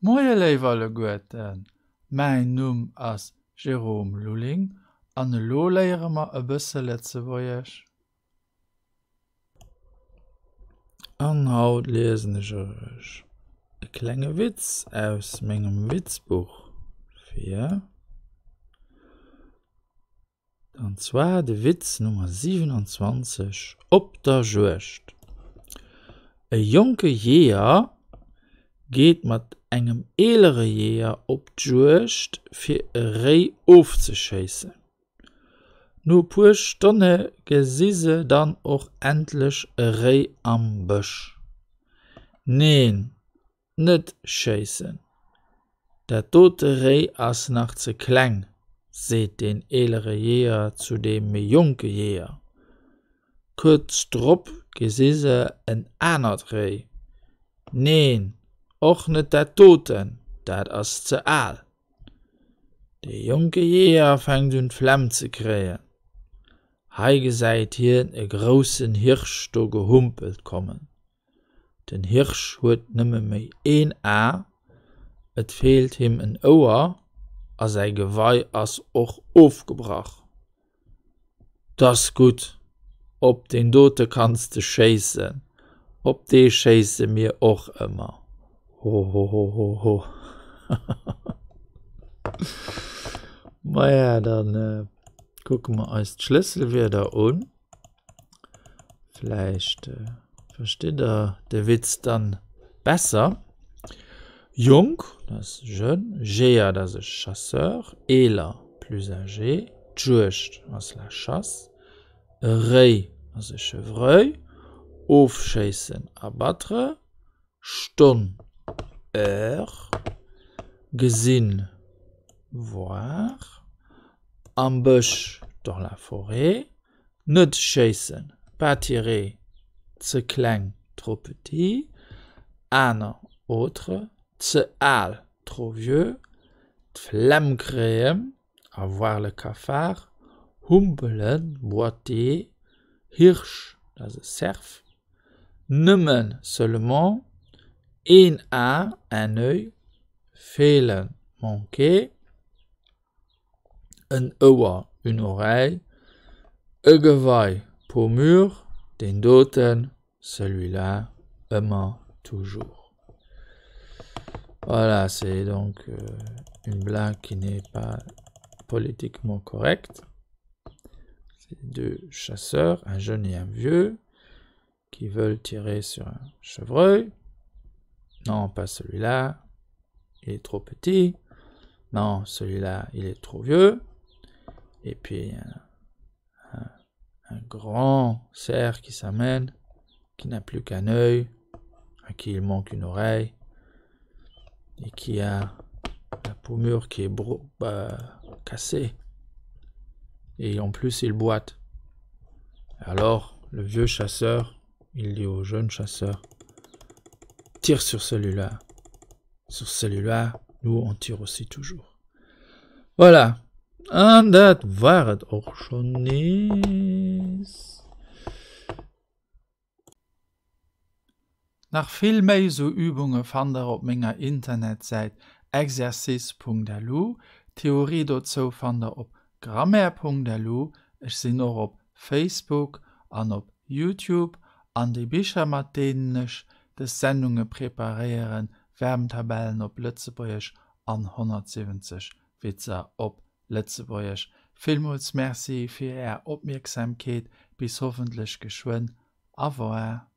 Moie léif alleguerten, mäin Numm ass Jérôme Lulling an elo léiere mer e bësse Lëtzebuergesch. An haut liesen ech iech e klenge Witz aus mengem Witzbuch vir. An zwar de Witz Nummer 27, Op der Juegd. E jonke Jeeër geet mat engem eelere Jeeër op d'Juegd fir e Réi ofzeschéissen. No e puer Stonne gesi se dann och endlech e Réi am Bësch. Neen, Net schéissen! Dat dote Réi ass nach ze kleng, seet deen eelere Jeeër zu deem méi jonke Jeeër. Kuerz drop gesi se en anert Réi. Neen, och net dat doten, dat ass ze al. De jonke Jeeër fänkt un d'Flemm ze kréien. Hei gesäit hien e groussen Hirsch do gehumpelt kommen. Den Hirsch huet nëmme méi een A, et feelt him en Ouer a säi Gewei ass och ofgebrach. 'T ass gutt, op deen dote kanns de schéissen, op dee schéisse mir och ëmmer. Hohohohoho. Maja, da kucke mer eis d'Schlësselwierder un. Vläicht verstitt der de Witz dann besser. Jonk, dat ass jeune, Jeeër, dat ass e Chasseur, eeler, plus âgé, d'Juegd ass la chasse, e Réi ass e Chevreuil, ofschéissen, abattre, Stonn, heure, gesinn, voir, am Bësch, dans la forêt, net schéissen, pas tirer, ze kleng, trop petit, aner, autre, ze al, trop vieux, d'Flemm kréien, avoir le cafard, humpelen, boiter, Hirsch, dat ass e Cerf, nëmmen, seulement, een A, un oeil, feelen, manquer, en Ouer, une oreille, e Gewei, peau mûre, deen doten, celui-là, ëmmer, toujours. Voilà, c'est donc euh, une blague qui n'est pas politiquement correcte. C'est deux chasseurs, un jeune et un vieux, qui veulent tirer sur un chevreuil. Non, pas celui-là, il est trop petit. Non, celui-là, il est trop vieux. Et puis, un, un grand cerf qui s'amène, qui n'a plus qu'un œil, à qui il manque une oreille, et qui a la pommure qui est bah, cassée. Et en plus, il boite. Alors, le vieux chasseur, il dit au jeune chasseur, tire sur celui-là. Sur celui-là, nous, on tire aussi toujours. Voilà. An dat war et och schonn nees. Nach vill méi sou Übunge fannt der op menger Internetsäit exercice.lu. D'Theorie dozou fannt der op grammaire.lu. Ech sinn och op Facebook an op Youtube. An déi Bicher mat deenen ech des Sendunge preparéieren, Verbentabellen op Lëtzebuergesch an 170 Witzer op Lëtzebuergesch. Villmools Merci fir Är Opmierksamkeet. Bis hoffentlech geschwënn. Au revoir.